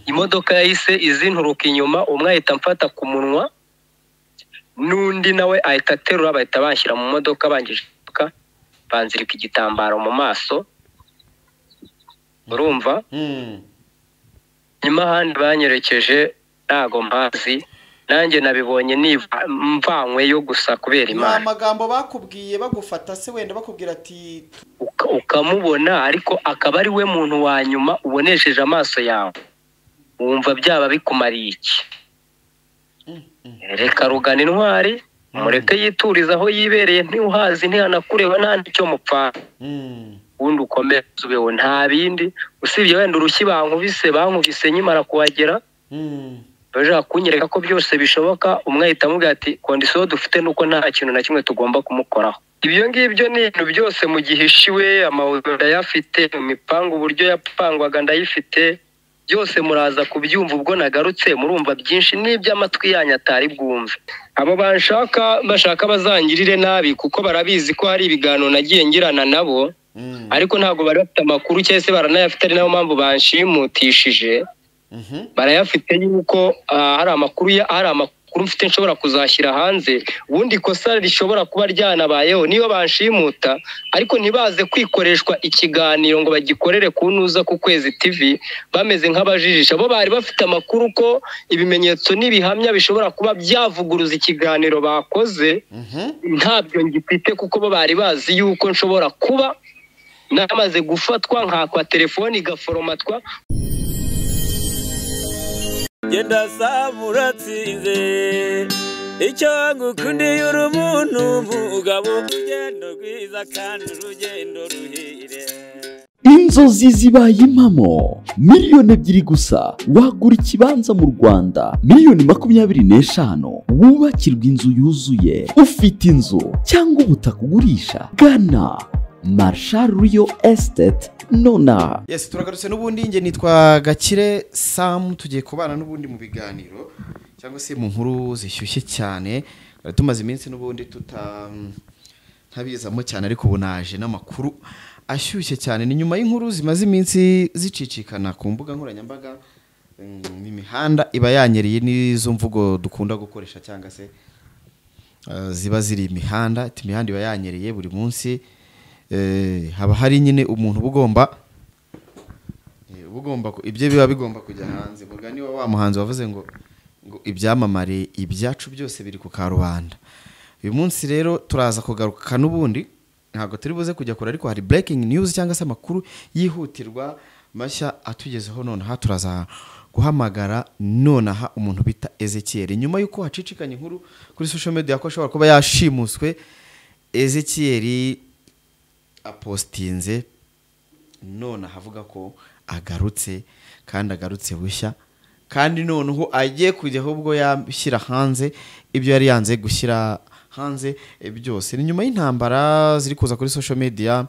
Imodoka yahise izinturuka inyuma, umwe ahita amfata ku munwa, n'undi nawe ahita aterura, bahita banshyira mu modoka, bangije banzirika igitambaro mu maso, urumva. Nyuma ahandi banyerekeje ntago mpazi, nanjye nabibonye mvanyweyo gusa kubera Imana. Nta magambo bakubwiye bagufata se wenda bakubwira ati ukamubona, ariko akaba ari we muntu wa nyuma ubonesheje amaso yawe, wumva byaba bikumariye iki? Reka rugana intwari, mureke yituriza aho yibereye, ntiuhazi ntihanakureba, nta nicyo mupfana, ubundi ukomeze ubeho, nta bindi usibye wenda urushyi bankubise nkimara kuhagera, bashaka kunyereka ko byose bishoboka. Umwe ahita amubwira ati kondisiyo dufite nuko nta kintu na kimwe tugomba kumukoraho. Ibyo ngibyo ni ibintu byose mu gihishiwe, amabuye ndayafite, imipangu uburyo yapangwaga ndayifite, byose muraza kubyumva ubwo nagarutse, murumva byinshi n'iby'amatwi yanyu atari bwumve. Abo banshaka bashaka bazangirire nabi, kuko barabizi ko hari ibiganiro nagiye ngirana nabo, ariko ntabwo bari bafite amakuru cyangwa se baranayafite, ari nayo mpamvu banshimutishije. Barayafite yuko hari amakuru mfite nshobora kuzashyira hanze. Ubundi ikosa rishobora kuba ryanabayeho niyo banshimuta, ariko ntibaze kwikoreshwa ikiganiro ngo bagikorere ku Ntuza ku Kwezi TV bameze nk'abajijisha. Bo bari bafite amakuru ko ibimenyetso n'ibihamya bishobora kuba byavuguruza ikiganiro bakoze, ntabyo ngifite, kuko bo bari bazi yuko nshobora kuba namaze gufatwa nkakwa telefoni igaforomatwa. Genda samuratsinze icyo ngukundiye uri umuntu mugabo, urugendo rwiza kandi urugendo ruhire. Inzozi zibaye impamo, 2 miliyoni gusa wagura ikibanza mu Rwanda, 25 miliyoni wubakirwa inzu yuzuye. Ufite inzu cyangwa ubutaka ugurisha, gana Marshal Real Estate nona. Yes, turagarutse n'ubundi, nge nitwa Gakire Sam, tugiye kubana n'ubundi mu biganiro cyangwa se mu nkuru zishyushye cyane. Tumaze iminsi n'ubundi tuta ntabizamo cyane, ariko ubu naje n'amakuru ashyushye cyane. Ni nyuma y'inkuru zimaze iminsi zicicikana ku mbuga nkoranyambaga, imihanda iba yanyereye, n'izo mvugo dukunda gukoresha cyangwa se ziba ziri imihanda, ati imihanda iba yanyereye buri munsi. Haba hari nyine umuntu uba ugomba ibyo biba bigomba kujya hanze. Mugani wa muhanzi wavuze ngo ibyamamare ibyacu byose biri ku karubanda. Uyu munsi rero turaza kugaruka n'ubundi, ntabwo turi buze kujya kure, ariko hari breaking news cyangwa se amakuru yihutirwa mashya atugezeho nonaha. Turaza guhamagara nonaha umuntu bita Ezekiel, nyuma y'uko hacicikanye inkuru kuri social media ko ashobora kuba yashimuswe. Ezekiel apostinze nonaha avuga ko agarutse, kandi agarutse bushya, kandi noneho agiye kujya ahubwo yashyira hanze ibyo yari yanze gushyira hanze byose. Ni nyuma y'intambara ziri kuza kuri social media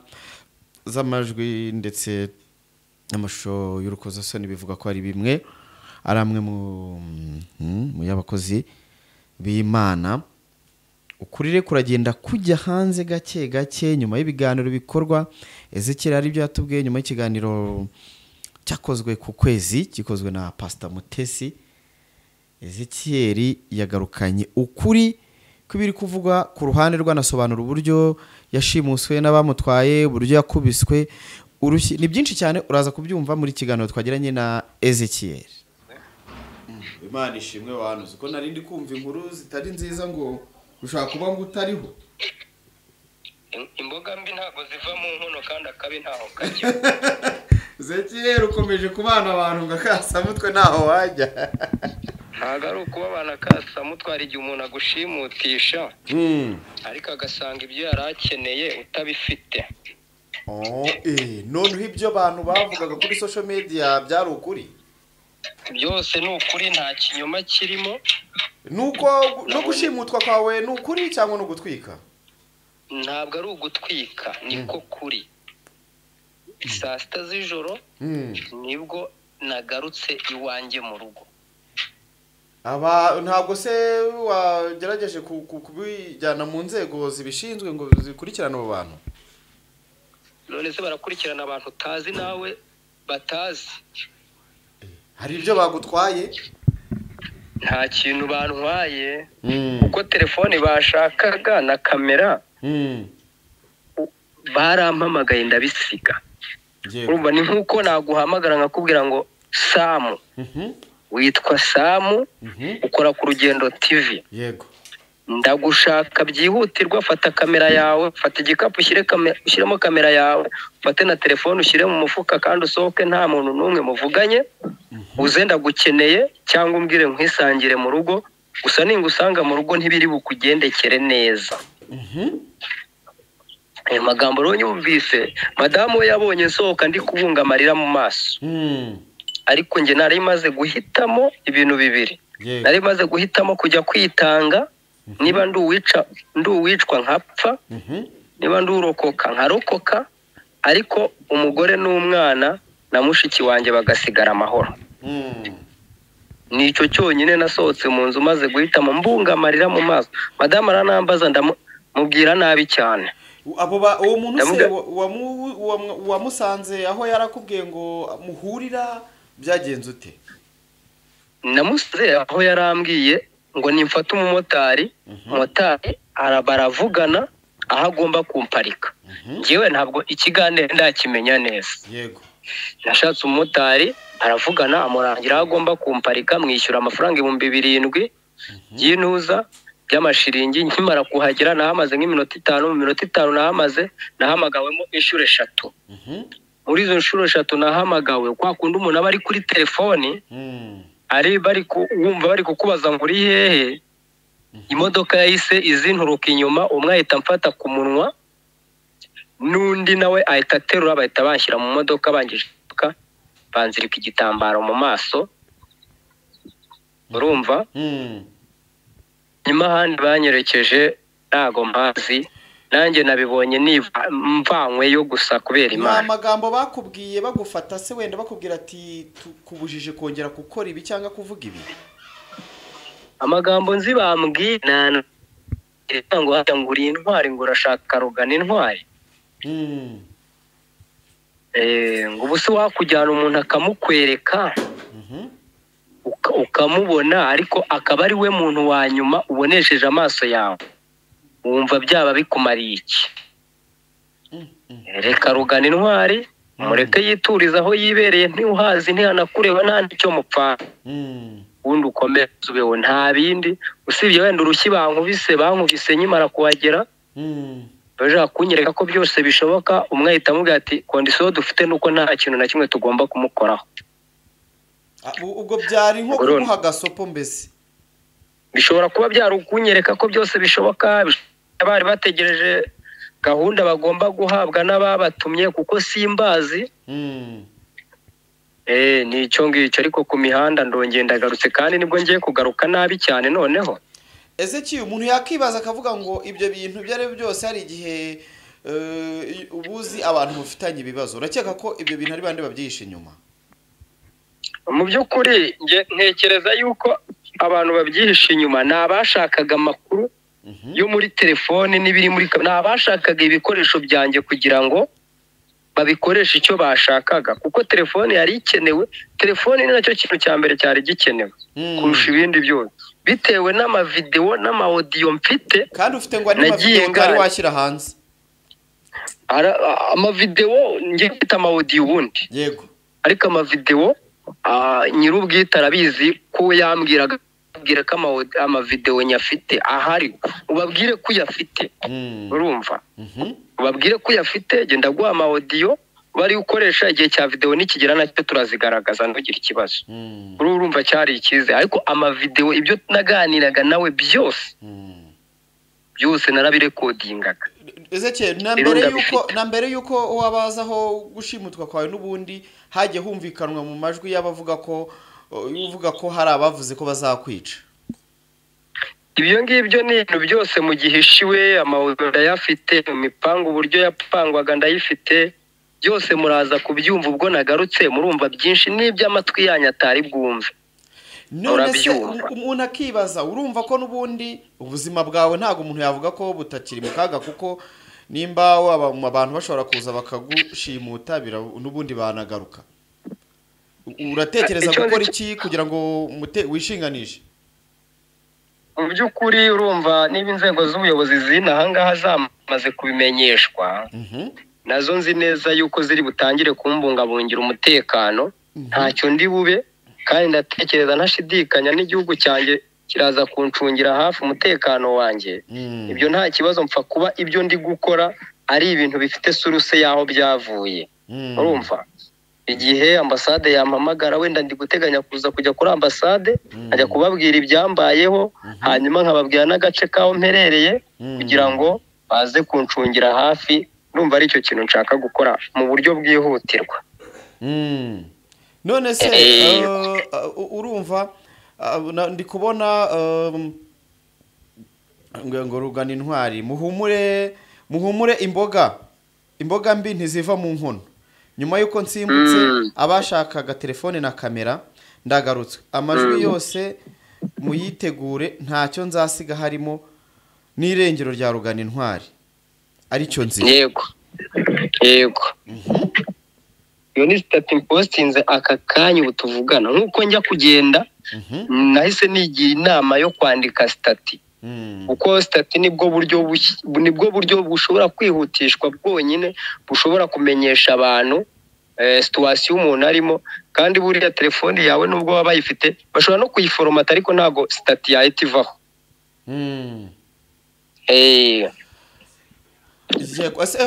z'amajwi ndetse n'amashusho y'urukozasoni, bivuga ko ari bimwe, ari amwe mu y'abakozi b'Imana. Ukuri kuragenda kujya hanze gake gake nyuma y'ibiganiro bikorwa. Ezekiel hari ibyo yatubwiye nyuma y'ikiganiro cyakozwe ku Kwezi, gikozwe na Pastor Mutesi. Ezekiel yagarukanye ukuri kw'ibiri kuvugwa ku ruhande rwanasobanura uburyo yashimuswe n'abamutwaye, uburyo yakubiswe urushyi, ni byinshi cyane uraza kubyumva muri kiganiro twagiranye na Ezekiel. Imana ishimwe wanuze ko nari ndi kumva inkuru zitari nziza ngo ushaka kuba ngo utariho. Imboga mbi ntabwo ziva mu nkono, kandi akabi ntaho kajya. Ezekiel, ukomeje kubana abantu ngo akasamutwe ntaho wajya. Ntabwo ari ukubabana akasamutwe, hari igihe umuntu agushimutisha ariko agasanga ibyo yari akeneye utabifite. Noneho ibyo abantu bavugaga kuri social media byari ukuri? Byose ni ukuri, nta kinyoma kirimo. Nuko no gushimutwa kwawe ni ukuri cyangwa ni ugutwika? Ntabwo ari ugutwika, niko kuri. Saa 6 z'ijoro nibwo nagarutse iwanjye mu rugo. Aba ntabwo se wagerageje kubijyana mu nzego zibishinzwe ngo zikurikirane abo bantu? None se barakurikirana abantu utazi nawe batazi? Hari ibyo bagutwaye? Nta kintu bantwaye, kuko telefone bashakaga na kamera barampamagaye ndabisiga. Urumva ni nkuko naguhamagara nkakubwira ngo Samu, witwa Samu, ukora ku Rugendo TV. Yego. Ndagushaka byihutirwa, fata kamera yawe, fata igikapu ushyiremo kamera yawe, ufate na telefone ushyire mu mufuka kandi usohoke nta muntu n'umwe muvuganye, uze ndagukeneye cyangwa umbwire nkwisangire mu rugo, gusa ningusanga mu rugo ntibiri bukugendekere neza. Ayo magambo rero nyumvise, madamu we yabonye nsohoka ndi kubunga amarira mu maso. Ariko njye nari maze guhitamo ibintu bibiri. Nari maze guhitamo kujya kwitanga, niba nduwicwa nkapfa, niba ndurokoka nkarokoka, ariko umugore n'umwana na mushiki wanjye bagasigara amahoro. Nicyo cyonyine nasohotse mu nzu maze guhitamo mbunga amarira mu maso. Madamu aranambaza ndamubwira nabi cyane. Abo uwo muntu se wamusanze aho yarakubwiye ngo muhurira byagenze ute? Namusanze aho yarambwiye ngo nimfate umumotari, motari baravugana aho agomba kumparika. Njyewe ntabwo ikiganiro ndakimenya neza. Yego. Nashatse umumotari aravugana amurangira aho agomba kumparika, mwishyura amafaranga 7,000 y'intuza by'amashiringi. Nkimara kuhagera nahamaze nk'iminota 5, mu minota 5 nahamaze nahamagawemo inshuro 3. Muri izo nshuro 3 nahamagawe kwa kundi umuntu aba ari kuri telefoni ari bari wumva bari kukubaza ngo uri hehe, imodoka yahise izinturuka inyuma, umwe ahita amfata ku munwa n'undi nawe ahita aterura, bahita banshyira mu modoka bangije banzirika igitambaro mu maso. Urumva? Nyuma ahandi banyerekeje ntago mpazi, nanjye nabibonye mvanyweyo gusa kubera Imana. Nta magambo bakubwiye bagufata se wenda bakubwira ati tukubujije kongera gukora ibi cyangwa kuvuga ibi? Amagambo nzi bambwiye ngo ngo uri intwari, ngo urashaka rugana intwari. Ngo ubu se wakujyana umuntu akamukwereka ukamubona, ariko akaba ari we muntu wa nyuma ubonesheje amaso yawe, wumva byaba bikumariye iki? Reka rugana intwari, mureke yituriza aho yibereye, ntiuhazi ntihanakureba nta n'icyo mupfana, ubundi ukomeze ubeho nta bindi usibye wenda urushyi bankubise nkimara kuhagera, bashaka kunyereka ko byose bishoboka. Umwe ahita amubwira ati kondisiyo dufite nuko nta kintu na kimwe tugomba kumukoraho. Ubwo byari nko kumuha gasopo mbese? Bishobora kuba byari ukunyereka ko byose bishoboka. Bari bategereje gahunda bagomba guhabwa n'ababatumye kuko simbazi. Ni icyo ngicyo, ariko ku mihanda ndongeye ndagarutse kandi nibwo ngiye kugaruka nabi cyane noneho. Ese umuntu yakibaza akavuga ngo ibyo bintu ibyo ari byo byose hari igihe ubuzi abantu mufitanye ibibazo, urakeka ko ibyo bintu ari bande babyihishe inyuma? Mu by'ukuri ntekereza yuko abantu babyihishe inyuma ni abashakaga amakuru yo muri telefone n'ibiri muri, ni abashakaga ibikoresho byanjye kugira ngo babikoreshe icyo bashakaga, kuko telefone yari ikenewe. Telefone ni nacyo kintu cya mbere cyari gikenewe kurusha ibindi byose, bitewe n'amavideo n'amaaudio mfite. Kandi ufite ngo ari mavideo utari washyira hanze? Amavideo ngiye mfite amaaudio ubundi. Yego. Ariko amavideo nyir'ubwite arabizi ko yambwiraga ko amavideo nyafite ahari, ubabwire ko uyafite. Urumva? Ubabwire ko uyafite, genda guha amaaudio bari ukoresha igihe cya video nikigera nacyo turazigaragaza ntugire ikibazo. Urumva cyari ikize, ariko amavideo ibyo naganiraga nawe byose byose narabirekodingaga. Ezekiel, na mbere yuko wabazaho gushimutwa kwawe n'ubundi hagiye humvikanwa mu majwi y'abavuga ko uvuga ko hari abavuze ko bazakwica. Ibyo ngibyo ni ibintu byose mu gihishiwe, amawudo ndayafite, imipango uburyo yapangwaga ndayifite, byose muraza kubyumva ubwo nagarutse, murumva byinshi n'iby'amatwi yanyu atari bwumve. None se umuntu akibaza, urumva ko n'ubundi ubuzima bwawe ntago umuntu yavuga ko butakiri mu kaga, kuko nimba abantu bashobora kuza bakagushimuta n'ubundi banagaruka. Uratekereza gukora iki kugira ngo wishinganishe? Mu by'ukuri urumva niba inzego z'ubuyobozi zina ahangaha zamaze kubimenyeshwa, nazo nzi neza yuko ziri butangire kumbungabungira umutekano, ntacyo ndi bube, kandi ndatekereza ntashidikanya n'igihugu cyanjye kiraza kuncungira hafi umutekano wanjye. Ibyo nta kibazo, mpfa kuba ibyo ndi gukora ari ibintu bifite suruse y'aho byavuye. Urumva igihe ambasade yampamagara, wenda ndi guteganya kuza kujya kuri ambasade nkajya kubabwira ibyambayeho, hanyuma nkababwira n'agace kaho mperereye kugira ngo baze kuncungira hafi. Ndumva ari icyo kintu nshaka gukora mu buryo bwihutirwa. None se urumva ndi kubona ngo Rugana Intwari, muhumure imboga mbi ntiziva mu nkono. Nyuma yuko nsimbutse abashakaga telefone na kamera ndagarutse, amajwi yose muyitegure, ntacyo nzasiga harimo n'irengero rya Rugana Intwari aricyo nzi. Yego yego, iyo ni statement postinze aka kanya ubu tuvugana. Nkuko njya kugenda nahise nigira inama yo kwandika stati, kuko stati nibwo buryo bushobora kwihutishwa bwonyine bushobora kumenyesha abantu situation umuntu arimo. Kandi buriya telefone yawe nubwo waba bayifite bashobora no kuyiforomata, ariko ntago stati yahita ivaho.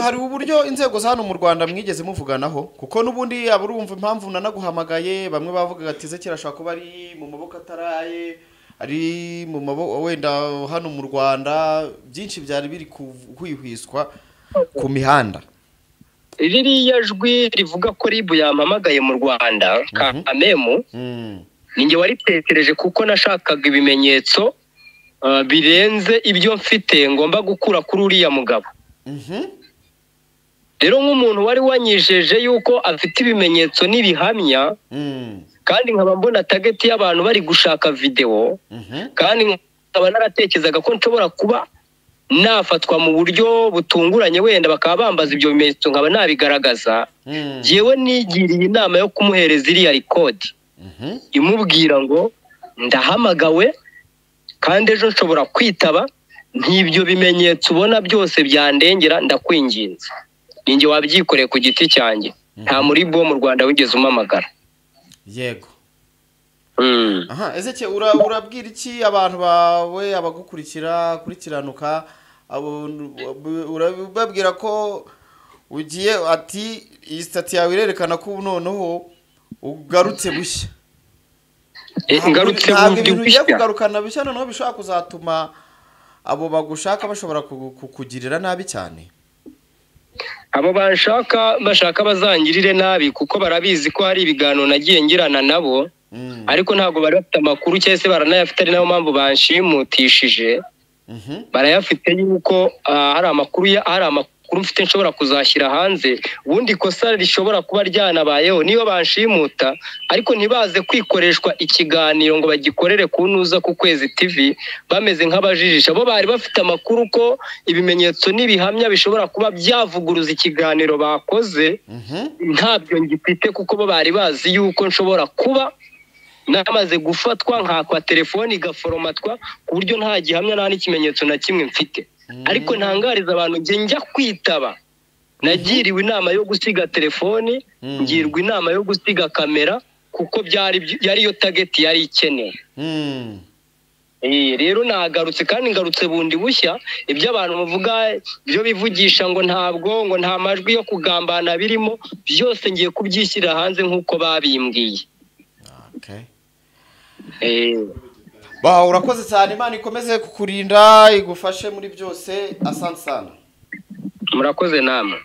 Hari uburyo inzego za hano mu Rwanda mwigeze muvuganaho? Kuko n'ubundi abarumva impamvu nanaguhamagaye, bamwe bavugaga ati Ezekiel ashobora kuba ari mu maboko ataraye, ari mu maboko wenda hano mu Rwanda, byinshi byari biri kuhwihwiswa ku mihanda. Ririya jwi rivuga ko RIB yampamagaye mu Rwanda kamemu, ninjye waritekereje kuko nashakaga ibimenyetso birenze ibyo mfite ngomba gukura kuri uriya mugabo. Rero nk'umuntu wari wanyijeje yuko afite ibimenyetso n'ibihamya, kandi nkaba mbona target y'abantu bari gushaka video, kandi nkaba naratekerezaga ko nshobora kuba nafatwa mu buryo butunguranye, wenda bakaba bambaza ibyo bimenyetso nkaba nabigaragaza. Jewe nigiriye inama yo kumuhereza iriya record imubwira ngo ndahamagawe kandi ejo nshobora kwitaba, ntibyo bimenyetso ubona byose byandengera, ndakwinginze. Ninjye wabyikoreye ku giti cyanjye, nta muri bo mu Rwanda wigeze umamagara. Yego. Aha, Ezekiel urabwira iki abantu bawe abagukurikira kurikiranuka, urababwira ko ugiye ati iyi stati yawe irerekana ko noneho ugarutse bushya? Ngarutse bushya. Kugarukana bushya noneho bishobora kuzatuma abo bagushaka bashobora kukugirira nabi cyane. Abo banshaka bashaka bazangirire nabi, kuko barabizi ko hari ibiganiro nagiye ngirana nabo, ariko ntabwo bari bafite amakuru cyangwa se baranayafite, ari nayo mpamvu banshimutishije. Barayafite yuko hari amakuru mfite nshobora kuzashyira hanze. Ubundi ikosa rishobora kuba ryanabayeho niyo banshimuta, ariko ntibaze kwikoreshwa ikiganiro ngo bagikorere ku Ntuza ku Kwezi TV bameze nk'abajijisha. Bo bari bafite amakuru ko ibimenyetso n'ibihamya bishobora kuba byavuguruza ikiganiro bakoze, ntabyo ngifite, kuko bo bari bazi yuko nshobora kuba namaze gufatwa nkakwa telefone igaforomatwa ku buryo nta gihamya nta n'ikimenyetso na kimwe mfite. Ariko ntangariza abantu nge njya kwitaba, nagiriwe inama yo gusiga telefoni, ngirwa inama yo gusiga kamera, kuko yari yo target yari ikeneye. Rero nagarutse kandi ngarutse bundi bushya. Ibyo abantu bavuga ibyo bivugisha ngo ntabwo ngo nta majwi yo kugambana birimo, byose ngiye kubyishyira hanze nk'uko babimbwiye. Ba urakoze cyane, Imana ikomeze kukurinda igufashe muri byose. Asante sana. Murakoze namwe.